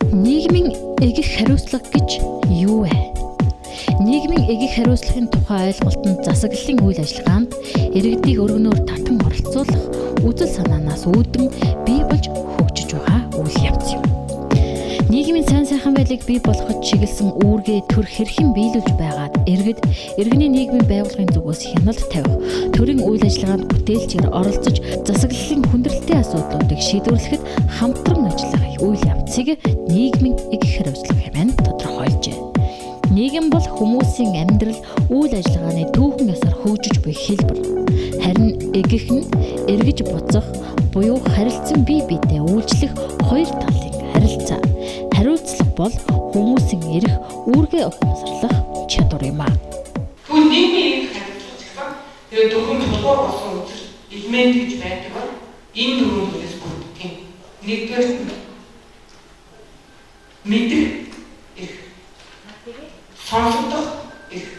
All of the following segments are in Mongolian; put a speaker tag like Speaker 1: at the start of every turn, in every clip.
Speaker 1: Нийгмийн эгэх хариуцлага гэж юу вэ? Нийгмийн эгэх хариуцлагын тухай ойлголт нь засаглалын үйл ажиллагаанд иргэдийг өргөнөөр татан оролцуулах үзэл санаанаас үүдэн бий болж хөгжиж байгаа үйл явц юм. Нийгмийн сайн сайхан байдлыг бий болгоход чиглэсэн үүргээ төр хэрхэн биелүүлж байгаад иргэд, иргэний нийгмийн байгууллагын зүгээс хяналт тавих, төрийн үйл ажиллагаанд бүтээлчээр оролцож засаглалын хүндрэлтэй асуудлуудыг шийдвэрлэхэд хамтран ажиллах үйл явцыг нийгмийн эгэх хариуцлага хэмээн тодорхойлжээ. Нийгэм бол хүмүүсийн амьдрал, үйл ажиллагааны түүхэн ёсоор хөгжиж буй хэлбэр. Харин эгэх нь эргэж буцах буюу харилцан бие биедээ үйлчлэх хоёр талын харилцаа. Хариуцлага бол хүмүүсийн эрх, үүргээ ухамсарлах чадвар юм аа.
Speaker 2: Тэгвэл нийгмийн эрх хариуцлага гэсэн тэгээ дөрвөн тулгуур болсон үзэл элемент гэж байдаг бол энэ дөрвөн зүйлээс бүрддэг юм. Нэгдүгээр нь мэдэх эрх, сонсогдох эрх,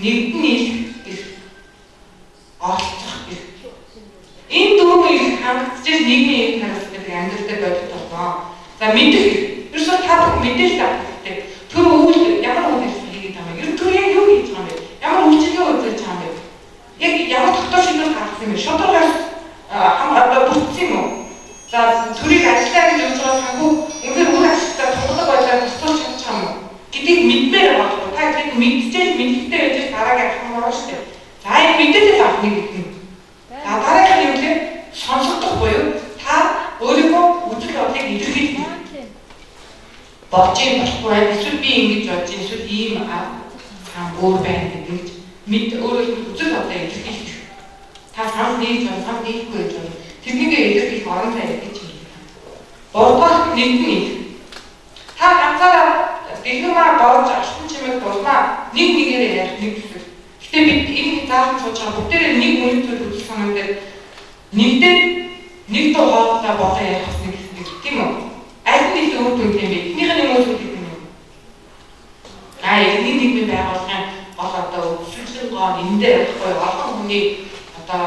Speaker 2: нэгдэн нийлэх эрх, оролцох эрх. Энэ дөрвөн эрх хангагдчихаж нийгмийн эрх хариуцлага амьдрал дээр бодит болно. За, мэдэх эрх. Ерөөсөө та бүхэн мэдээлэл авах хэрэгтэй. Тэр үйл ямар үйл ажиллагаа хийгээд байгаа юм бэ? Ер нь төр яг юу хийж байгаа юм бэ? Ямар үйлчилгээ үзүүлж байгаа юм бэ? Яг ямар тогтоох шийдвэр гаргасан юм бэ? Шударгаас хам одоо бүрдсэн юм уу? За, төрийг ажиллаа гэж өгч байгаа санхүү үнэхээр үр ашигтай тунгадаг байдлаар босгож чадчих юм уу гэдгийг мэдмээр байгаа байхгүй. Та тэрийг мэдчихэл мэдлэгтэй байж дараагийн алхам орно шүү дээ. За, энэ мэдээлэл авах нэг юм. За, дараагийнх нь юу лээ? Сонсогдох буюу та өөрийнхөө үзэл бодлыг илэрхийлэх болж юм болохгүй байна. Эсвэл би ингэж бодож байна. Эсвэл ийм сан өөр байна гэдэг мэд өөрөө үзэл бодлоо илэрхийлэх. Та санал нийлж байна, санал нийлэхгүй байж байна. Тэрнийг илэрхийлэх орон зай гэж юм. Гуравдугаар нэгдэн нийлэх. Та ганцаараа дэлгэрмаа борж алтан чимэг дулмаа нэг нэгээрээ ярих нэг хэсэг. Гэтэ бид энэ заасан сууж байгаа бүгдээрээ нэг үнэт зүйл үзэл санаан дээр нэгдээд нэг дуу хоолойтой болон ярих бас нэг хэсэг, тийм үү? Аль нь илүү үр дүнтэй юм бэ? Эхнийх нь юм уу, сүүлийнх нь юм? А иргэний нийгмийн байгууллагын гол одоо өсвөрлөн гоо энэ дээр байхгүй, олон хүний одоо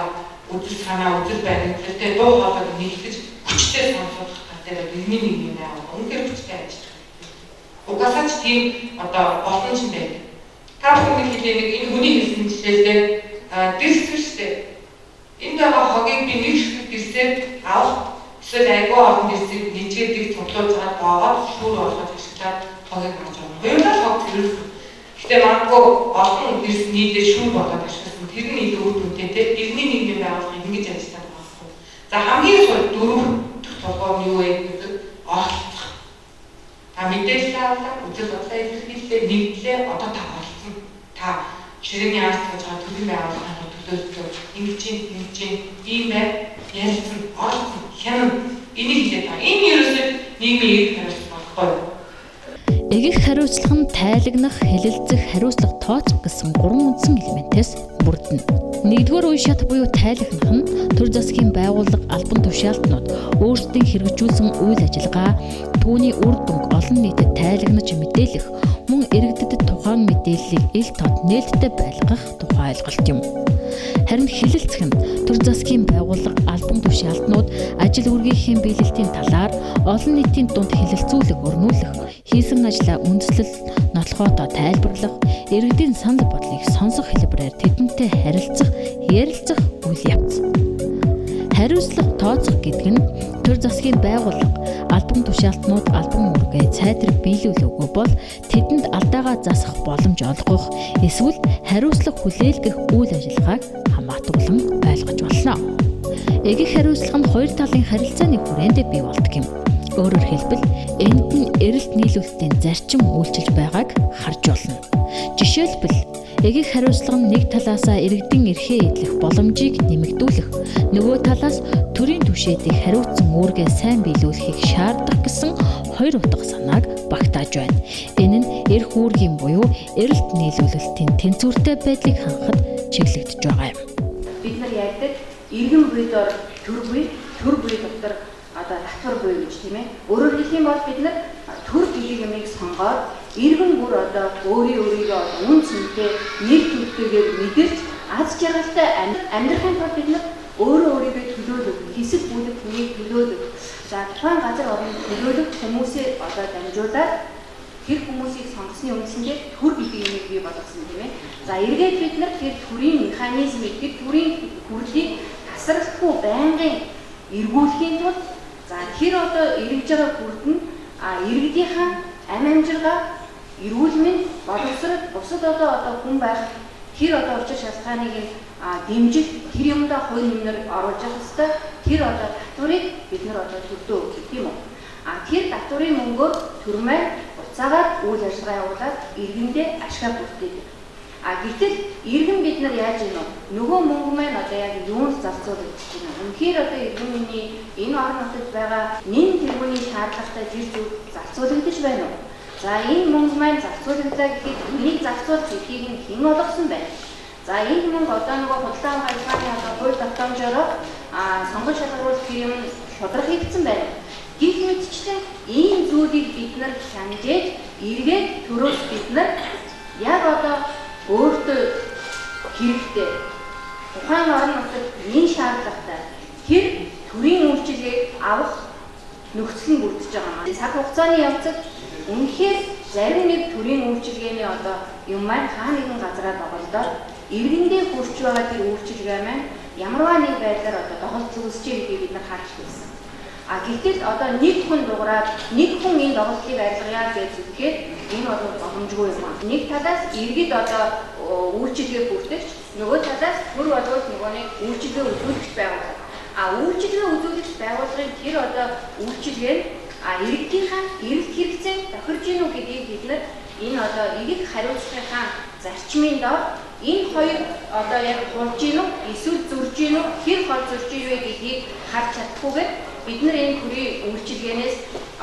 Speaker 2: үзэл санаа, үзэл баримтлалтай дуу хоолойг нийлж хүчтэй сонсох тал дээр иргэний нийгмийн байгууллага үнэхээр хүчтэй ажиллах хэрэгтэй. Угаасаа ч тийм одоо боломж нь байдаг. Та бүхэн нэг хэлээ, нэг энэ хүний хэлсэн жишээлтэй дэрс шүү дээ. Энд байгаа хогийг би нэг ширхэг дэрсээр авах эсвэл айгүй олон дэрсийг нэжгээд дэг цуглуулж байгаа боогоод шүүр болгож ашиглаад хогийг авч байгаа. Хоёулаа хог цэвэрлсэн. Гэтэ магадгүй олон дэрс нийлээ шүүр болоод ашигласан. Тэр нь илүү үр дүнтэй, те, иргэний нийгмийн байгууллага ингэж ажилладаг байхгүй. За, хамгийн сүүлд дөрөв дэх тулгуур нь юу вэ гэдэг оролцох. Та мэдээлэл авлаа, үзэл бодлоо илэрхийллээ, нэгдлээ, одоо та оролцсон. Та ширээний ард сууж байгаа төрийн байгууллагын төлөөлөлтөөр ингэж чинь, ингэж чинь, ийм байна, ярилцсан, оролцсон, хянан энийг хэлээд байгаа. Энэ ерөөсөө нийгмийн эрх хариуцлага байхгүй юу?
Speaker 1: Эгэх хариуцлага нь тайлагнах, хэлэлцэх, хариуцлага тооцох гэсэн гурван үндсэн элементээс бүрдэнэ. Нэгдүгээр үе шат буюу тайлагнах нь төр засгийн байгууллага, албан тушаалтнууд өөрсдийн хэрэгжүүлсэн үйл ажиллагаа, түүний үр дүнг олон нийтэд тайлагнаж мэдээлэх, мөн иргэдэд тухайн мэдээллийг ил тод нээлттэй байлгах тухай ойлголт юм. Харин хэлэлцэх нь төр засгийн байгууллага, албан тушаалтнууд ажил үүргийнхээ биелэлтийн талаар олон нийтийн дунд хэлэлцүүлэх, өрнүүлэх, хийсэн ажлаа үндэслэл нотлохоотоо тайлбарлах, иргэдийн санал бодлыг сонсох хэлбэрээр тэдэнтэй харилцах, ярилцах үйл явц. Хариуцлага тооцох гэдэг нь төр засгийн байгууллага, албан тушаалтнууд албан үүргээ цайтар биелүүлээгүй бол тэдэнд алдаагаа засах боломж олгох эсвэл хариуцлага хүлээлгэх үйл ажиллагааг хамаатуулан ойлгож болно. Эгэх хариуцлага нь хоёр талын харилцааны хүрээнд бий болдог юм. Өөрөөр хэлбэл, энд нь эрэлт нийлүүлэлтийн зарчим үйлчилж байгааг харж болно. Жишээлбэл, эгэх хариуцлага нь нэг талаасаа иргэдийн эрхээ эдлэх боломжийг нэмэгдүүлэх, нөгөө талаас төрийн түшээдийг хариуцсан үүргээ сайн биелүүлэхийг шаардах гэсэн хоёр утга санааг багтааж байна. Энэ нь эрх үүргийн буюу эрэлт нийлүүлэлтийн тэнцвэртэй байдлыг хангахад чиглэгдэж байгаа юм.
Speaker 3: Бид нар ярьдаг иргэн буй дор төр буй, төр буй дотор одоо татвар буй гэж, тийм ээ. Өөрөөр хэлэх юм бол бид нар төр гэдэг юмыг сонгоод иргэн бүр одоо өөрийгөө одоо үн цэнтэй нэр төвтэйгээр мэдэрч аз жаргалтай амьдрахын тулд бид нар өөрөө өөрийгөө төлөөлөх, хэсэг бүлэг хүнийг төлөөлөх. За тухайн газар оронд төлөөлөх хүмүүсээ одоо дамжуулаад тэр хүмүүсийг сонгосны үндсэн дээр төр гэдэг юмыг бий болгосон тийм ээ. За эргээд бид нар тэр төрийн механизмыг, тэр төрийн хүрдлийг тасралтгүй байнгын эргүүлэхийн тулд за тэр одоо эргэж байгаа хүрд нь иргэдийнхаа амь амжиргаа, эрүүл мэнд, боловсрол, бусад одоо хүн байх тэр одоо учир шалтгааныг дэмжих тэр юмдаа хууль нэмнэр оруулж явах ёстой. Тэр одоо татварыг бид нар одоо төлдөө гэдэг юм уу? Тэр татварын мөнгөөр төр маань буцаагаад үйл ажиллагаа явуулаад иргэндээ ашгаа бүрдээдэг. Гэтэл иргэн бид нар яаж юм бэ? Нөгөө мөнгө маань одоо яг юунд зарцуулагдаж байна вэ? Үнэхээр одоо иргэн миний энэ орон нутагт байгаа нэн тэргүүний шаардлагатай тэр зүйл зарцуулагдаж байна уу? За энэ мөнгө маань зарцуулагдлаа гэхэд энийг зарцуулах гэдгийг нь хэн олгосон бэ? За энэ мөнгө одоо нөгөө худалдаа авах ажиллагааны одоо хууль тогтоомжоор сонгон шалгаруулах юм шударга хийгдсэн байна. Гэх мэтчлэн ийм зүйлийг бид нар хянжээд эргээд төрөөс бид нар яг одоо өөртөө хэрэгтэй тухайн орон нутагт нэн шаардлагатай тэр төрийн үйлчилгээг авах нөхцөл нь бүрдэж байгаа юм. Цаг хугацааны явцад үнэхээр зарим нэг төрийн үйлчилгээний одоо юм маань хаа нэгэн газараа доголдоод иргэндээ хүрч байгаа тэр үйлчилгээ маань ямарваа нэг байдлаар одоо доголдол үүсчээ гэдгийг бид нар харж байсан. Гэтэл одоо нэг хүн дуграад нэг хүн энэ доголдлыг арилгая гэж зүтгэхэд энэ бол боломжгүй юм аа. Нэг талаас иргэд одоо үйлчилгээ бүртгэж, нөгөө талаас төр болвол нөгөө нэг үйлчилгээ үзүүлэгч байгууллага. Үйлчилгээ үзүүлэгч байгууллагын тэр одоо үйлчилгээ нь иргэдийнхаа эрэлт хэрэгцээг тохирж гинүү гэдгийг бид нар энэ одоо эрэг хариуцлагынхаа зарчмын дор энэ хоёр одоо яг хулж гинүү эсвэл зөрж гинүү хэр хол зөрж ивэ гэдгийг харж чадахгүйгээр бид нар энэ төрийн үйлчилгээнээс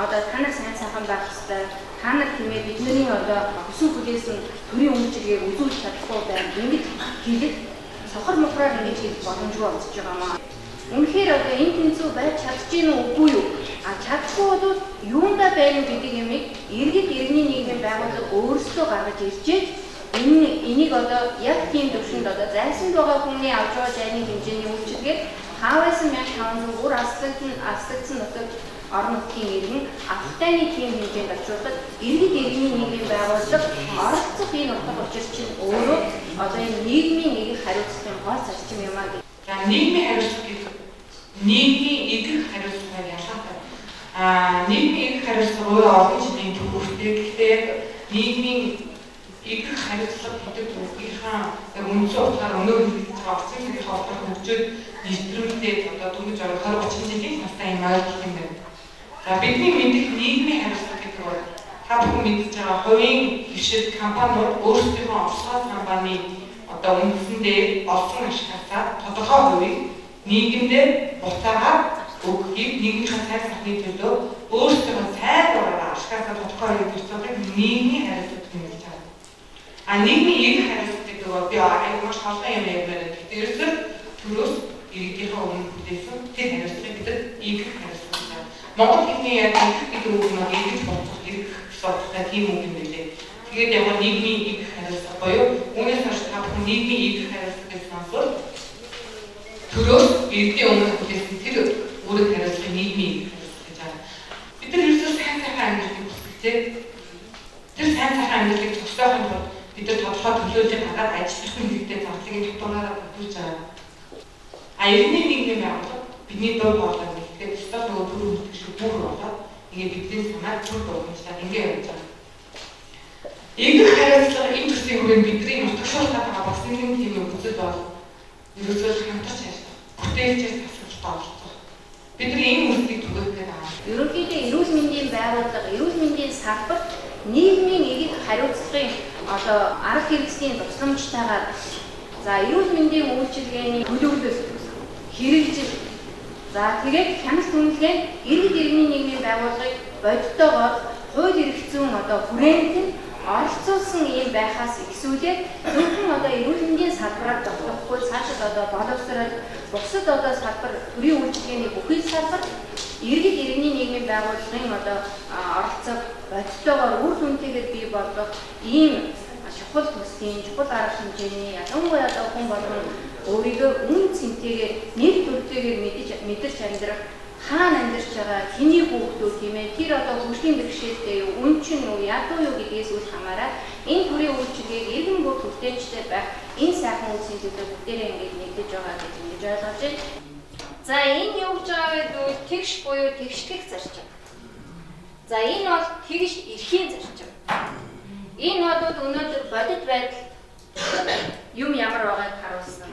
Speaker 3: одоо та нар сайн сайхан байх ёстой, та нар тийм ээ бидний одоо хүсэн хүлээсэн төрийн үйлчилгээг үзүүлж чадахгүй байна ингэж хэлэх сохор мохроор ингэж хэлэх боломжгүй болчихж байгаа маа. Үнэхээр одоо энэ тэнцүү байж чадж гин үү үгүй юу? Чадахгүй бол юундаа байна уу гэдэг юмыг иргэд иргэний нийгмийн байгууллага өөрсдөө гаргаж ирчээд энийг одоо яг тийм төвшөнд одоо зайсанд байгаа хүний авч байгаа зайны хэмжээний үйлчилгээ хаавайсан 1500 бүр аслагдсан нутагт орон нутгийн иргэн авахтайны тийм хэмжээнд очиулахад иргэд иргэний нийгмийн байгууллага оролцох энэ утга учир чинь өөрөө одоо энэ нийгмийн нэгэн хариуцлагын гол зарчим юм аа гэх.
Speaker 2: За нийгмийн хариуцлага гэдэг нийгмийн эгэх хариуцлагаар ялгаатай. Нийгмийн эгэх хариуцлага өөрөө олон жилийн төвхтэй. Гэхдээ яг нийгмийн эгэх хариуцлага гэдэг үгийнхаа яг үндсэн утгаар өнөө хэрэгжиж байгаа орчин цагийнхаа утгаар хөгжөөд нэвтрүүлээд одоо дөнгөж 20 30 жилийн настай юм ойлголт юм байна. За бидний мэдих нийгмийн хариуцлага гэдэг бол та бүхэн мэдж байгаа хувийн хвшил компаниуд өөрсдийнхөө офсгол компани одоо үндсэндээ олсон ашгаасаа тодорхой хувийг нийгэмдээ буцаагаад өгөхийг нийгмийнхаа сайн сайхны төлөө өөрсдийнхөө сайн дураараа ашгаасаа тодорхой хувийг зарцуулахыг нийгмийн хариуцлага гэж байна. Нийгмийн эрх хариуцлага гэдэг бол би аяг маш олон юм ярьмаар байна. Гэхдээ ерөөсөө төрөөс иргэдийнхээ өмнө хүлээсэн тэр хариуцлагыг бид эрх хариуцлага гэж байна. Монгол хэлний яг эрх гэдэг үг нь эргэж бодох, эрх гэсэн утгатай тийм үг юм билээ. Тэгээд яг нийгмийн эрх хариуцлага буюу үүнээс хойш та бүхэн нийгмийн эрх хариуцлага гэж сонсвол төрөөс иргэдийн өмнө хүлээсэн тэр үүрэг хариуцлагыг нийгмийн эрх хариуцлага гэж байна. Бид нар ерөөсөө сайн сайхан амьдралыг хүсдэг тийм. Тэр сайн сайхан амьдралыг зогсоохын тулд бид нар тодорхой төлөөллийг гаргаад ажиллах хэрэгтэй зардлыг татвараараа бүтүүлж байгаа. Иргэний нийгмийн байгууллага бидний дуу хоолой нэгтгэхэд ёстой нөгөө төр хүртэх шиг бүр болоод ингээ бидний санааг төр дуугамжлаад ингээ явж байгаа. Эгэх хариуцлага энэ төрлийн хүрээнд бидний нутагшуулах байгаа бас нэгэн тийм үзэл бол ерөөсөө хамтарч ажиллах, бүтээлчээр тасгалтай оролцох. Бидний энэ үйлдэлийг түгээх гээд байгаа.
Speaker 3: Ерөнхийдөө эрүүл мэндийн байгууллага, эрүүл мэндийн салбарт нийгмийн эрх хариуцлагын одоо арга хэрэгслийн тусламжтайгаар за эрүүл мэндийн үйлчилгээний төлөвлөлт, хэрэгжил, за тэгээд хяналт үнэлгээ иргэд иргэний нийгмийн байгууллагыг бодитоогоор хууль эрх зүйн одоо хүрээнд нь оролцуулсан юм байхаас ихсүүлээд зөвхөн одоо эрүүл мэндийн салбараар тогтохгүй цаашид одоо боловсрол, бусад одоо салбар, төрийн үйлчилгээний бүхий салбар иргэд иргэний нийгмийн байгууллагын одоо оролцоог бодитоогоор үр дүнтэйгээр бий болгох ийм чухал төслийн, чухал арга хэмжээний ялангуяа одоо хүн болгон өөрийгөө үн цэнтэйгээр нэр төртэйгээр мэдэрч амьдрах Хаана амьдарч байгаа, хэний хүүхдүүд тийм ээ, тэр одоо хөгжлийн бэрхшээлтэй юу, үнчин юу, ядуу юу гэдгээс үл хамааран энэ төрийн үйлчилгээг иргэн бүр хүртээмжтэй байх энэ сайхан үйлсийн төлөө бүгдээрээ ингэж нэгдэж байгаа гэж ингэж ойлгож байна. За энэ юу гэж байгаа вэ гэвэл тэгш буюу тэгшлэх зарчим. За энэ бол тэгш эрхийн зарчим. Энэ бол өнөөдөр бодит байдал юм ямар байгааг харуулсан.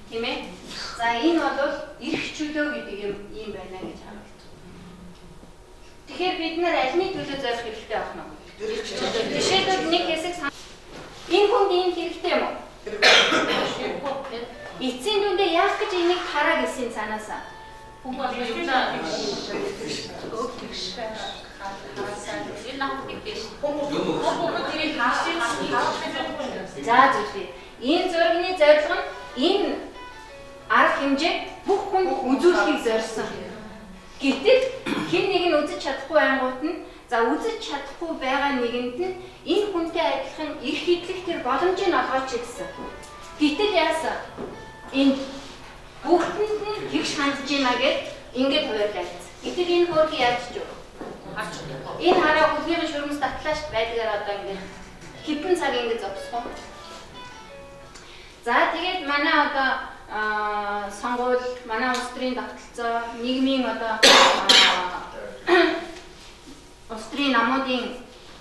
Speaker 3: Тийм ээ? За энэ бол эрх чөлөө гэдэг юм ийм байна гэж харуулж байна. Тэгэхээр бид нар альны төлөө зорих хэрэгтэй байх нь. Жишээлбэл нэг хэсэг энэ хүнд ийм хэрэгтэй юм уу? Эцсийн дүндээ яах гэж энийг тараа гэсэн цаанаасаа.
Speaker 4: Хүн болгон юмнаа тэгш хараасаа энэ нам тэгш. Хүн тэрийг
Speaker 3: За зүйлээ. Энэ зургийн зорилго нь энэ арга хэмжээ бүх хүнд үзүүлэхийг зорьсон. Гэтэл хэн нэг нь үзэж чадахгүй ангууд нь за үзэж чадахгүй байгаа нэгэнд нь энэ хүнтэй адилхан эрх эдлэх тэр боломжийг олгооч гэсэн. Гэтэл яасан? Энд бүгдэнд нь тэгш хандж байна гэд ингээд хуваарлаа. Гэтэл энэ хөөрхий яаж ч юу?
Speaker 4: Харж чадахгүй.
Speaker 3: Энэ хараа хөлгийн шүрмэс татлаа ш байдгаар одоо ингээд хэдэн цаг ингээд зогсох юм. За тэгээд манай одоо сонгуул, манай улс төрийн тогтолцоо, нийгмийн одоо улс төрийн намуудын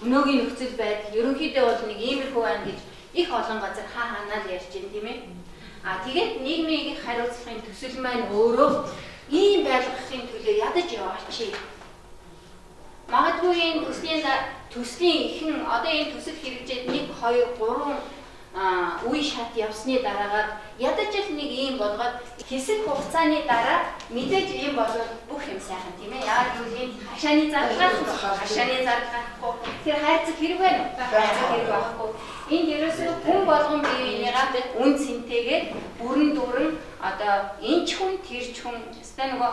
Speaker 3: өнөөгийн нөхцөл байдал ерөнхийдөө бол нэг иймэрхүү байна гэж их олон газар хаа хаанаа л ярьж байна тийм ээ. А тэгээд нийгмийн их хариуцлагын төсөл маань өөрөө ийм байлгахын төлөө ядаж яваач. Магадгүй энэ төслийн ихэн одоо энэ төсөл хэрэгжээд 1 2 3 үе шат явсны дараагаар ядаж л нэг ийм болгоод хэсэг хугацааны дараа мэдээж ийм болвол бүх юм сайхан тийм ээ. Яагаад гэвэл энэ хашааны зардал гарахгүй. Тэр хайрцаг хэрэг байна уу? Хайрцаг хэрэг байхгүй. Энд ерөөсөө хүн болгон бие биенийгаа үн цэнтэйгээр бүрэн дүүрэн одоо энэ ч хүн тэр ч хүн өстой нөгөө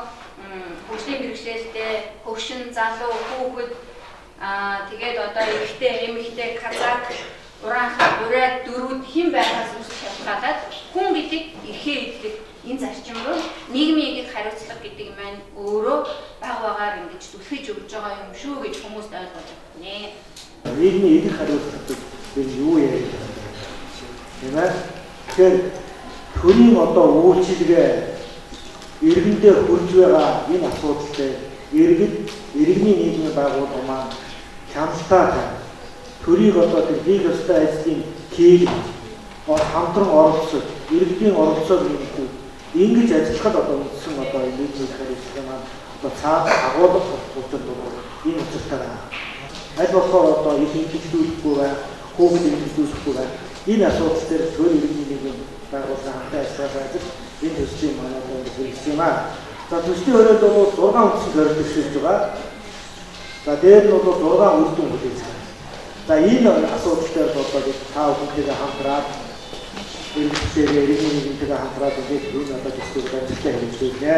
Speaker 3: хөгжлийн бэрхшээлтэй хөгшин залуу хүүхэд тэгээд одоо эрэгтэй эмэгтэй казак ураанхай ураад дөрүүд хэн байхаас үс шалтгаалаад хүн гэдэг эрхээ эдлэх энэ зарчим руу нийгмийн их хариуцлага гэдэг маань өөрөө баг багаар ингэж түлхэж өгж байгаа юм шүү гэж хүмүүст ойлгож байна.
Speaker 5: Нийгмийн эрх хариуцлага гэж юу яриад байгаа юм тийм ээ. Тэгэхээр төрийн одоо үйлчилгээ иргэндээ хүрж байгаа энэ асуудал дээр иргэд иргэний нийгмийн байгууллага маань хяналтаа тавь. Төрийг одоо тэр хийх ёстой ажлын хийх хамтран оролцож, иргэдийн оролцоог нэмэхгүй ингэж ажиллахад одоо үндсэн одоо нийгмийн хариуцлага маань одоо цаана агуулга учир дуруу энэ учиртай байна. Аль болохоор одоо их имжлүүлэхгүй байх, хүүхэд имжлүүлэхгүй байх энэ асуудал дээр төр иргэний нийгмийн байгууллага хамтан ажиллаж ажил энэ төслийн маань одоо ингэж хэрэгжиж юм аа. За төслийн хүрээнд бол 6 үндсэн зорилго дэвшүүлж байгаа. За дээр нь бол 6 үр дүн хүлээж байгаа. За энэ асуудал дээр одоо бид та бүхэнтэйгээ хамтраад иргэдтэйгээ иргэний нийгэмтэйгээ хамтраад ингээд энэ одоо төслийг амжилттай хэрэгжүүлнэ.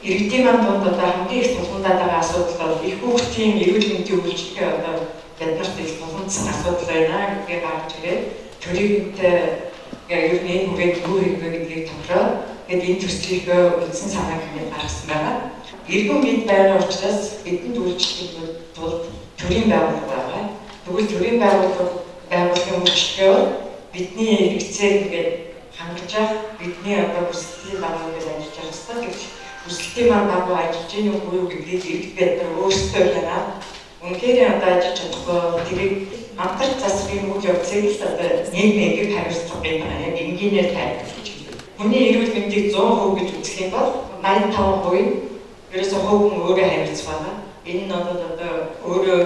Speaker 2: Иргэдийн маань дунд одоо хамгийн их тулгамдаад байгаа асуудал бол их хүүхдийн эрүүл мэндийн үйлчилгээ одоо биднэрт их тулгамдсан асуудал байна гэдгийг гаргаж ирээд төрийнхэнтэй ер нь энэ хүрээд юу хийх вэ гэдгийг тохироод тэгээд энэ төслийнхөө үндсэн санааг ингээд гаргасан байгаа. Иргэн бид байгаа учраас бидэнд үйлчлэхийн тулд төрийн байгууллага байгаа. Тэгвэл төрийн байгууллагын үйлчилгээ бол бидний хэрэгцээг ингээд хангаж авах, бидний одоо хүсэлтийн дагуу ингээд ажиллаж явах ёстой гэж хүсэлтийн маань дагуу ажиллаж гин үгүй юу гэдгийг иргэд бид нар өөрсдөө хянаад үнэхээр одоо ажиллаж чадахгүй тэрийг хамтарч засгийн үйл явцыг л одоо нийгмийн эерэг хариуцлага гэдэг байгаа. Яг энгийнээр тайлбарлаж байна. Хүний эрүүл мэндийг 100% гэж үзэх юм бол 85% нь ерөөсөө хувь хүн өөрөө хариуцах байгаа. Энэ нь одоо өөрөө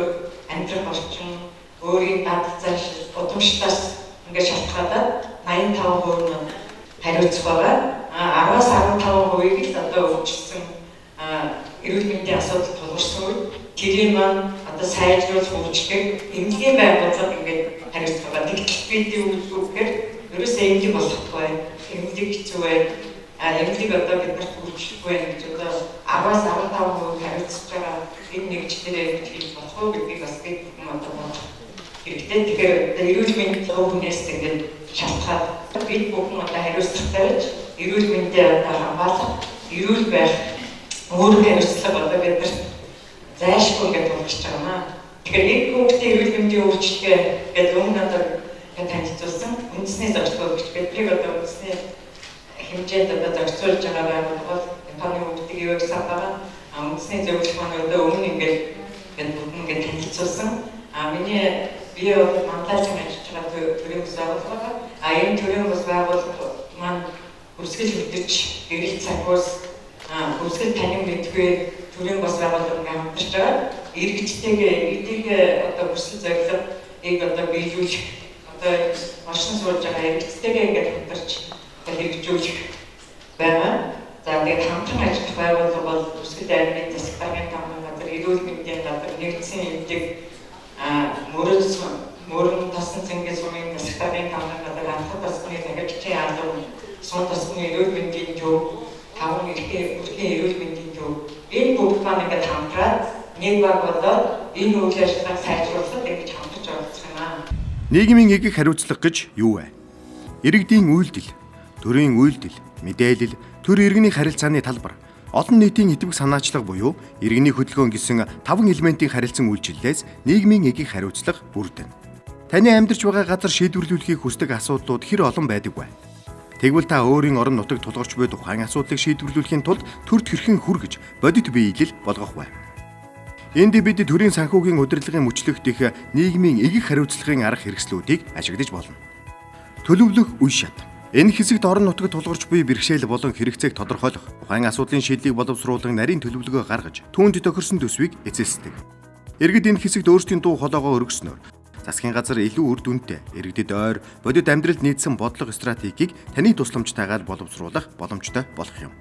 Speaker 2: амьдрах орчин, өөрийн дад заншил, удамшлаас ингээд шалтгаалаад 85% нь хариуцах байгаа. 10-аас 15%-ийг л одоо өвчлсөн эрүүл мэндийн асуудал тулгарсан үед тэрийг маань одоо сайжруулах үйлчлэгийг эмнэлгийн байгууллага ингээд хариуцах байгаа. Тэгтэл бид юу гэхээр ерөөсөө эмнэлэг болохгүй, эмнэлэг хэцүү байна. Эмнэлэг одоо бид нарт үйлчлэхгүй байна гэж одоо 10-аас 15% хариуцж байгаа энэ нэгжлэрээ гэж хэлж болох уу гэдгийг бас бид бүхэн одоо бодох хэрэгтэй. Тэгэхээр одоо эрүүл мэндийн хувь хүнээс ингээд шалтгаалаад бид бүхэн одоо хариуцлагатай байж эрүүл мэндээ одоо хамгаалах, эрүүл байх
Speaker 6: Үүрэг хариуцлага одоо бид нар зайлшгүй ингээд тулгарч байгаа маа. Тэгэхээр нэг хүүхдийн эрүүл мэндийн үйлчилгээ гэдэг өмнө одоо танилцуулсан үндэсний зохицуулах гэж биднийг одоо үндэсний хэмжээнд одоо зохицуулж байгаа байгууллага бол Японы хүүхдийн ивэг сав байгаа. А үндэсний зөвлөх маань одоо өмнө ингээд бүгд ингээд танилцуулсан. А миний би бол манлайлан ажиллаж байгаа төрийн бас байгууллага байгаа. А энэ төрийн бас байгууллага маань хөрсгөл хөтөч, гэрэл цагуус, хөрсгөл танин мэдгүй төрийн бас байгууллага ингээд хамтарч байгаа. Иргэдтэйгээ иргэдийг одоо хүсэл зорилгыг одоо биелүүлэх одоо оршин сууж байгаа иргэдтэйгээ ингээд хамтарч хэрэгжүүлэх байгаа. За тэгээд хамтран ажиллах байгууллага бол Хүсгэл аймгийн засаг даргын таамаг газар, эрүүл мэндийн газар, нэгдсэн эмнэлэг, мөрөн тосон цэнгийн сумын засаг даргын таамаг газар, анхад тосгоны захирагчийн алба, сум тосгоны эрүүл мэндийн төв, таван эрхийн эрүүл мэндийн төв. Энэ бүгд маань ингээд хамтраад нэг баг болоод энэ үйл ажиллагааг сайжруулахад ингэж хамтарч оролцох юм аа.
Speaker 7: Нийгмийн эгэх хариуцлага гэж юу вэ? Иргэдийн үйлдэл, төрийн үйлдэл, мэдээлэл, төр иргэний харилцааны талбар, олон нийтийн идэвх санаачлага буюу иргэний хөдөлгөөн гэсэн таван элементийн харилцан үйлчлэлээс нийгмийн эгэх хариуцлага бүрдэнэ. Таны амьдарч байгаа газар шийдвэрлүүлэхийг хүсдэг асуудлууд хэр олон байдаг вэ? Тэгвэл та өөрийн орон нутагт тулгарч буй тухайн асуудлыг шийдвэрлүүлэхийн тулд төрд хэрхэн хүргэж бодит биелэл болгох вэ? Энд бид төрийн санхүүгийн удирдлагын мөчлөгт их нийгмийн эгэх хариуцлагын арга хэрэгслүүдийг ашиглаж болно. Төлөвлөх үе шат. Энэ хэсэгт орон нутагт тулгарч буй бэрхшээл болон хэрэгцээг тодорхойлох, тухайн асуудлын шийдлийг боловсруулан нарийн төлөвлөгөө гаргаж, түүнд тохирсон төсвийг эзэлсдэг. Иргэд энэ хэсэгт өөрсдийн дуу хоолойгоо өргөснөөр засгийн газар илүү үр дүнтэй, иргэдэд ойр, бодит амьдралд нийцсэн бодлого стратегийг таны тусламжтайгаар боловсруулах боломжтой болох юм.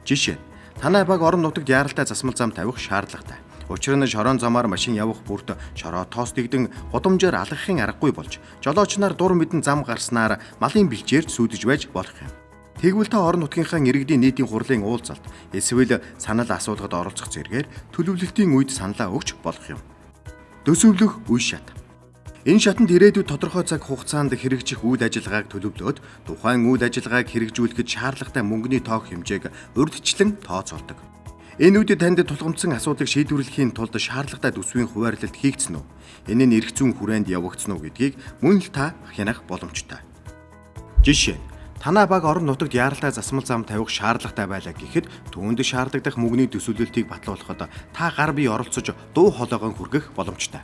Speaker 7: Жишээ нь, танай баг орон нутагт яаралтай засмал зам тавих шаардлагатай. Учир нь шорон замаар машин явах бүрт шороо тоос дэгдэн гудамжаар алгахын аргагүй болж, жолооч нар дур мэдэн зам гарснаар малын бэлчээр сүйдэж байж болох юм. Тэгвэл та орон нутгийнхаа иргэдийн нийтийн хурлын уулзалт эсвэл санал асуулгад оролцох зэрэгээр төлөвлөлтийн үед саналаа өгч болох юм. Төсөвлөх үе шат. Энэ шатанд ирээдүйд тодорхой цаг хугацаанд хэрэгжих үйл ажиллагааг төлөвлөөд тухайн үйл ажиллагааг хэрэгжүүлэхэд шаардлагатай мөнгөний тоох хэмжээг урьдчилан тооцоолдог. Энэ үед танд тулгамдсан асуудлыг шийдвэрлэхийн тулд шаардлагатай төсвийн хуваарлалт хийгдсэн үү? Энэ нь эрх зүйн хүрээнд явагдсан уу гэдгийг мөн л та хянах боломжтой. Жишээ нь, танай баг орон нутагт яаралтай засмал зам тавих шаардлагатай байлаа гэхэд түүнд шаардлагадах мөнгөний төсөөлөлтийг батлуулахад та гар бие оролцож дуу хоолойгоо хүргэх боломжтой.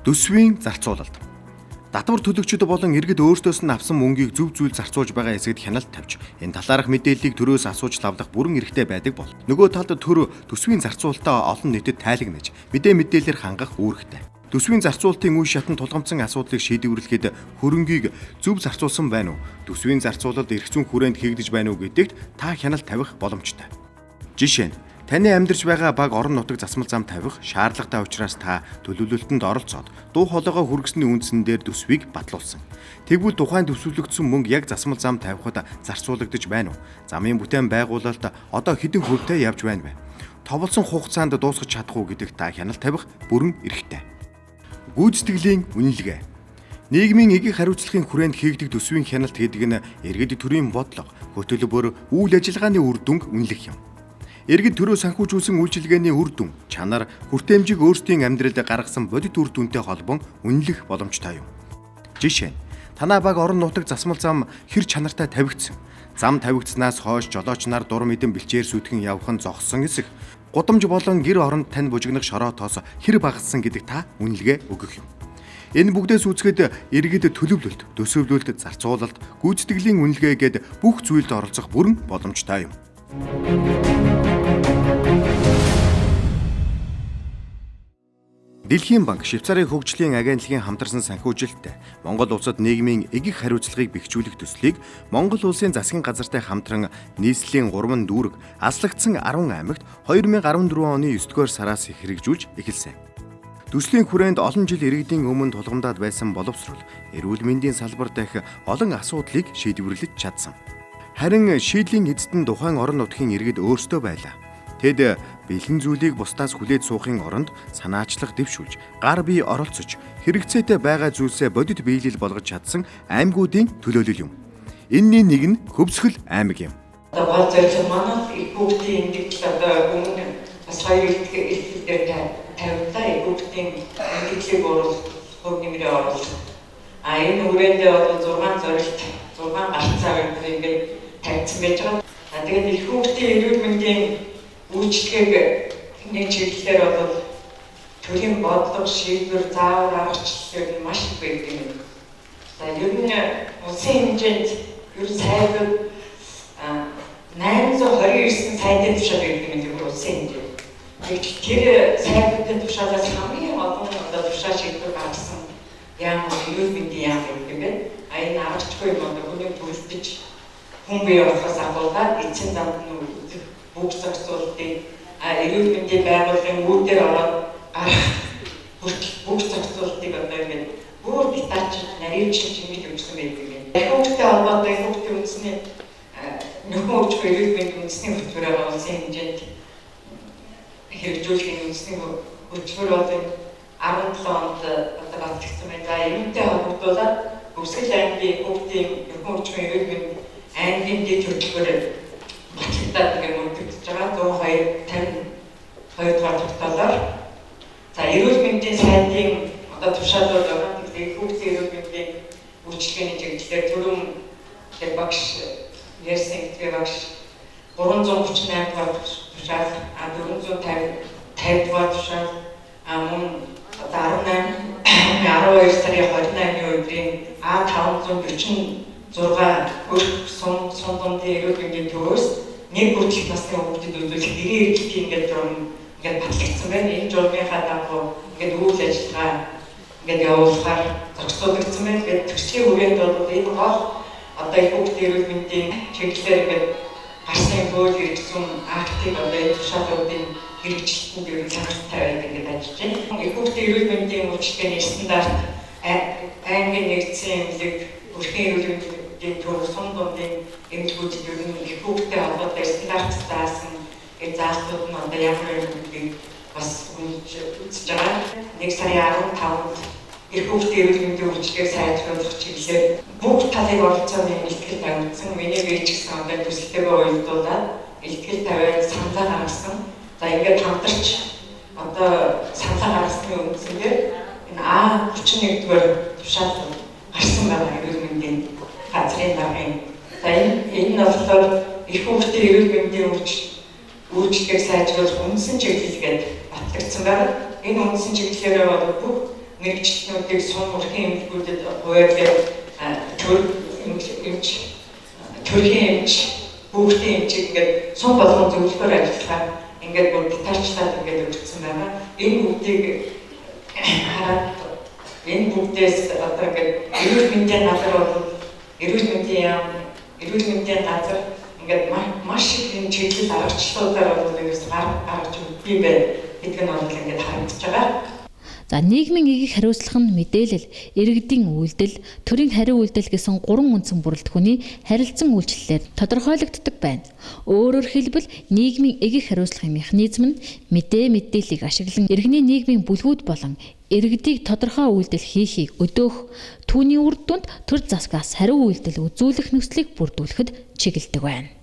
Speaker 7: Төсвийн зарцуулалт. Татвар төлөгчд болон иргэд өөрсдөөс нь авсан мөнгийг зөв зүйл зарцуулж байгаа хэсэгт хяналт тавьж, энэ талаарх мэдээллийг төрөөс асууж лавлах бүрэн эрхтэй байдаг бол нөгөө талд төр төсвийн зарцуулалтаа олон нийтэд тайлагнаж, мэдээлэлээр хангах үүрэгтэй. Төсвийн зарцуулалтын үе шатанд тулгамдсан асуудлыг шийдвэрлэхэд хөрөнгийг зөв зарцуулсан байна уу? Төсвийн зарцуулалт эрх зүйн хүрээнд хийгдэж байна уу гэдэгт та хяналт тавих боломжтой. Жишээ нь, таны амьдарч байгаа баг орон нутаг засмал зам тавих шаардлагатай учраас та төлөвлөлтөнд оролцоод дуу хоолойгоо хүргэсний үндсэн дээр төсвийг батлуулсан. Тэгвэл тухайн төсөвлөгдсөн мөнгө яг засмал зам тавихад зарцуулагдаж байна уу? Замын бүтээн байгуулалт одоо хэдэн хувьтай явж байна вэ? Товлсон хугацаанд дуусгах чадах уу гэдэгт та хяналт тавих бүрэн эрхтэй. Гүйцэтгэлийн үнэлгээ. Нийгмийн эгэх хариуцлагын хүрээнд хийгдэх төсвийн хяналт гэдэг нь иргэд төрийн бодлого, хөтөлбөр, үйл ажиллагааны үр дүнг үнэлэх юм. Иргэд төрөө санхүүжүүлсэн үйлчилгээний үр дүн, чанар, хүртээмжийг өөрсдийн амьдралд гаргасан бодит үр дүнтэй холбон үнэлэх боломжтой юм. Жишээ нь, танай баг орон нутаг засмал зам хэр чанартай тавигдсан. Зам тавигдсанаас хойш жолооч нар дур мэдэн бэлчээр сүйтгэн явах нь зогссон эсэх. Гудамж болон гэр оронд тань бужигнах шороо тоос хэр багассан гэдэг та үнэлгээ өгөх юм. Энэ бүгдээс үзэхэд иргэд төлөвлөлт, төсөвлөлт, зарцуулалт, гүйцэтгэлийн үнэлгээ гээд бүх зүйлд оролцох бүрэн боломжтой юм. Дэлхийн банк Швейцарын хөгжлийн агентлагийн хамтарсан санхүүжилттэй Монгол улсад нийгмийн эгэх хариуцлагыг бэхжүүлэх төслийг Монгол улсын засгийн газартай хамтран нийслэлийн 3 дүүрэг аслагдсан 10 аймагт 2014 оны 9-р сараас хэрэгжүүлж эхэлсэн. Төслийн хүрээнд олон жил иргэдийн өмнө тулгамдаад байсан боловсрол, эрүүл мэндийн салбар дахь олон асуудлыг шийдвэрлэж чадсан. Харин шийдлийн эцэст нь тухайн орон нутгийн иргэд өөрсдөө байлаа. Тэд бэлэн зүйлийг бусдаас хүлээж суухын оронд санаачлах дэвшүүлж, гар бие оролцож, хэрэгцээтэй байгаа зүйлсээ бодит биелэл болгож чадсан аймагуудын төлөөлөл юм. Энэний нэг нь Хөвсгөл аймаг юм.
Speaker 6: Одоо гол зорилго маань их хүүхдийн эмнэлэгдэл одоо өмнө бас хоёр илтгэл дээр тавигдлаа. Их хүүхдийн эмнэлэглийг оруулах, хувь нэмрээ оруулах. А энэ хүрээндээ бол 6 зорилт, 6 гарцаа бид ингээд тавьсан байж байгаа. А тэгээд их хүүхдийн эрүүл мэндийн үйлчилгээг нэг чиглэлээр бол төрийн бодлого, шийдвэр, заавар, аргачлал нь маш их байдаг юм. За ер нь улсын хэмжээнд ер нь сайдууд 829 сайдын тушаал байдаг юм зөвхөн улсын хэмжээнд. Тэгвэл тэр сайдуудын тушаалаас хамгийн олон одоо тушаал шийдвэр гаргасан яам эрүүл мэндийн яам гэдэг юм байна. А энэ аргачлалгүй юм одоо хүний бүрэлдэж хүн бие болохоос ахуулаад эцсийн замд нь үзэх бүх зохицуултыг эрүүл мэндийн байгууллагын үүдээр ороод гарах хүртэл бүх зохицуултыг одоо ингээд бүр детальчилж наривчилж ингэж өгсөн байдаг юм. Их хүүхдтэй холбоотой их хүүхдийн үндэсний нөхөн өвчгөө эрүүл мэндийн үндэсний хөтөлбөрөөр улсын хэмжээнд хэрэгжүүлэх үндэсний хөтөлбөр бол 17 онд одоо батлагдсан байна. За энэтэй холбогдуулаад Өвсгөл аймгийн хүүхдийн нөхөн өвчгөө эрүүл мэнд аймгийн дэд хөтөлбөр батлагдаад ингээд мөрдөгдөж байгаа. 102 52 дугаар тогтоолоор. За эрүүл мэндийн сайдын одоо тушаалууд байгаа. Тэгэхээр хүүхдийн эрүүл мэндийн үйлчилгээний чиглэлээр түрүүн тэр багш ярьсан итгэв багш 338 дугаар тушаал, 450 50 дугаар тушаал, мөн одоо 18 12 сарын 28-ны өдрийн А546 өрх сум дундын эрүүл мэндийн төвөөс нэг хүртэлх насны хүүхдэд үзүүлэх гэрээ эргэлтийн ингээд журам ингээд батлагдсан байна. Энэ журмынхаа дагуу ингээд үйл ажиллагаа ингээд явуулахаар зохицуулагдсан байна. Тэгээд төслийн хүрээнд бол энэ гол одоо их хүүхдийн эрүүл мэндийн чиглэлээр ингээд гарсан хууль эрх зүйн актыг одоо энэ тушаалуудын хэрэгжилтэнд ер нь хяналт тавиад ингээд ажиллаж байна. Их хүүхдийн эрүүл мэндийн үйлчилгээний стандарт аймгийн нэгдсэн эмнэлэг, өрхийн эрүүл мэндийн төв, сум дундын эмнэлгүүдэд ер нь их хүүхдтэй холбоотой стандарт заасан энэ заалтууд нь одоо ямар юм гэдгийг бас үнэлж үзэж байгаа. 1 сарын 15-нд их хүүхдийн эрүүл мэндийн үйлчилгээг сайжруулах чиглэлээр бүх талыг оролцооны илтгэл тавигдсан. Миний бие ч гэсэн одоо төсөлтэйгээ уялдуулаад илтгэл тавиад саналаа гаргасан. За ингээд хамтарч одоо саналаа гаргасны үндсэндээ энэ А31-р тушаал гарсан байгаа эрүүл мэндийн газрын даргын. За энэ нь болохоор их хүүхдийн эрүүл мэндийн үйлчилгээг сайжруулах үндсэн чиглэл гээд батлагдсан байна. Энэ үндсэн чиглэлээрээ бол бүх мэргэжилтнүүдийг сум өрхийн эмнэлгүүдэд хуваарлаад төр эмч, төрхийн эмч, хүүхдийн эмчийг ингээд сум болгон зөвлөхөөр ажиллахаар ингээд бүр детальчлаад ингээд өгсөн байгаа. Энэ бүгдийг хараад энэ бүгдээс одоо ингээд эрүүл мэндийн газар бол эрүүл мэндийн яам, эрүүл мэндийн газар ингээд маш их энэ чиглэл аргачлалуудаар бол ерөөс гаргаж өгдөг юм байна гэдг нь бол ингээд харагдаж байгаа.
Speaker 1: За нийгмийн эгэх хариуцлага нь мэдээлэл, иргэдийн үйлдэл, төрийн хариу үйлдэл гэсэн гурван үндсэн бүрэлдэхүүний харилцан үйлчлэлээр тодорхойлогддог байна. Өөрөөр хэлбэл нийгмийн эгэх хариуцлагын механизм нь мэдээллийг ашиглан иргэний нийгмийн бүлгүүд болон иргэдийг тодорхой үйлдэл хийхийг өдөөх, түүний үр дүнд төр засгаас хариу үйлдэл үзүүлэх нөхцөлийг бүрдүүлэхэд чиглэдэг байна.